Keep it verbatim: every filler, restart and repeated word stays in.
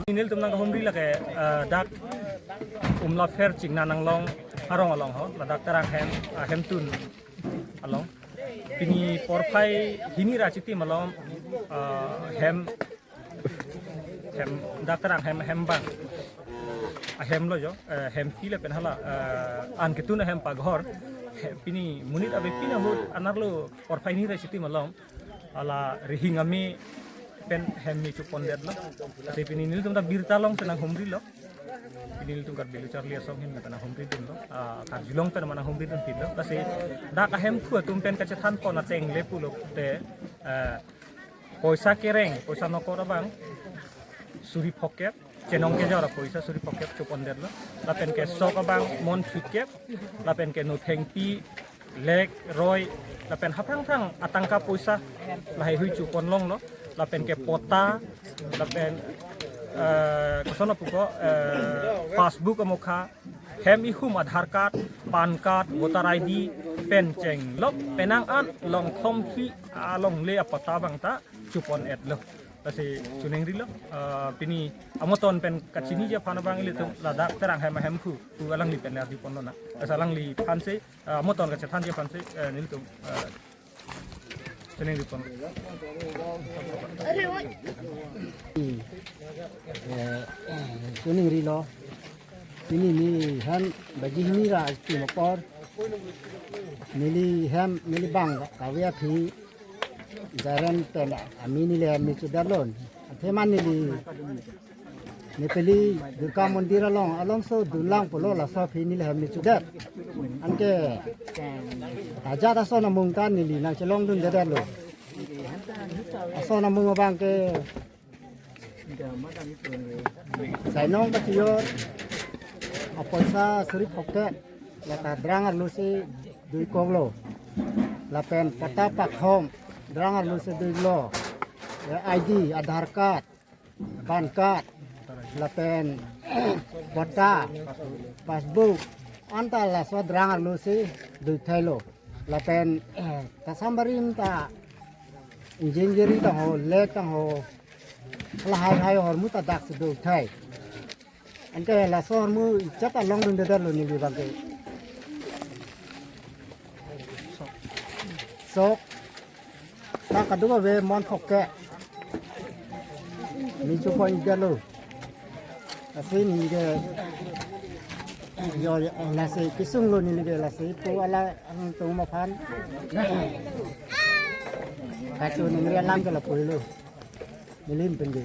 Nelitum nang humri lake, eh, dak Umlapher Chingna Nanglong arong along ho, ladak Terang hem, ah, hemtun along. Pini porphai hini ra chitim along, eh, hem, hem, dak Terang hem, hem bang. Ahem lo jo, eh, hempi lapen hala, eh, an ketun ahem paghor. He, pini monit ave pini ahut anerlo porphai hini ra chitim along. Hala rihing ame pen hem me chopondetlo. Lasi pini nelitum ta birta along si nang humrilo. Pini nelitum Karbi Lo Charli Asong ahin ta nang humridunlo. Ah, karjulong pen ma nang humridunpinlo. Lasi dak ahemphu atum pen kachethanpon ateng le pulo te, eh, poisa kereng, poisa nokor abang suri phokep, chenong kejor apoisa suri phokep chopondetlo. Lapen ke sok abang mon phlikep, lapen ke nothengpi, lek, roi, lapen haphrang phrang atangka poisa lahai hui choponlonglo, lapen ke pota, lapen, eh, koson apuko, eh, passbook amokha, hem ihum Aadhaar card, PAN card, voter I D, pen chenglok penang an longthom hi alongle apata abang ta chopon-etlo. Lasi choningrilo, eh, pini amoton pen kachiniji aphan abang ilitum ladak Terang hem ahemphu pu alangli pen le arjuponlonang. Lasi alangliphan si, eh, amoton kachethanji aphan si, eh, nelitum, eh, choningripon. Eh, choningrilo. Pini neli hem baji hini ra chitim apor. Neli hem, neli bang kave aphi Jairam pen ami neli hem me chodetlo. Athema neli Nepali Durga Mandir along, alongso dunlang pulo laso aphi neli hem me chodet. Anke ajat ason amung ta neli nang chelongdundedetlo. Ason amung abang ke chainong kachiyor apoisa suri phokep, lata drang arlo si duikoklo. Lapen pata pakhom drang arlo si duilo. Ya, I D, Aadhaar card, PAN card, lapen pota, passbook, anta laso drang arlo si duithailo. Lapen, eh, kasam barim ta injinjeri tangho, lek tangho, lahai hai ahormu ta dak si duithai. Anke laso ahormu ichat ta longdundedetlo neli abang ke. Sok. Ta kadokave mon phokep me chopondetlo. Lasi neli ke yo, lasi kesunglo neli ke, lasi pu alanglitum aphan kachoningri alam ke lapu-ilo. Neli pen ke.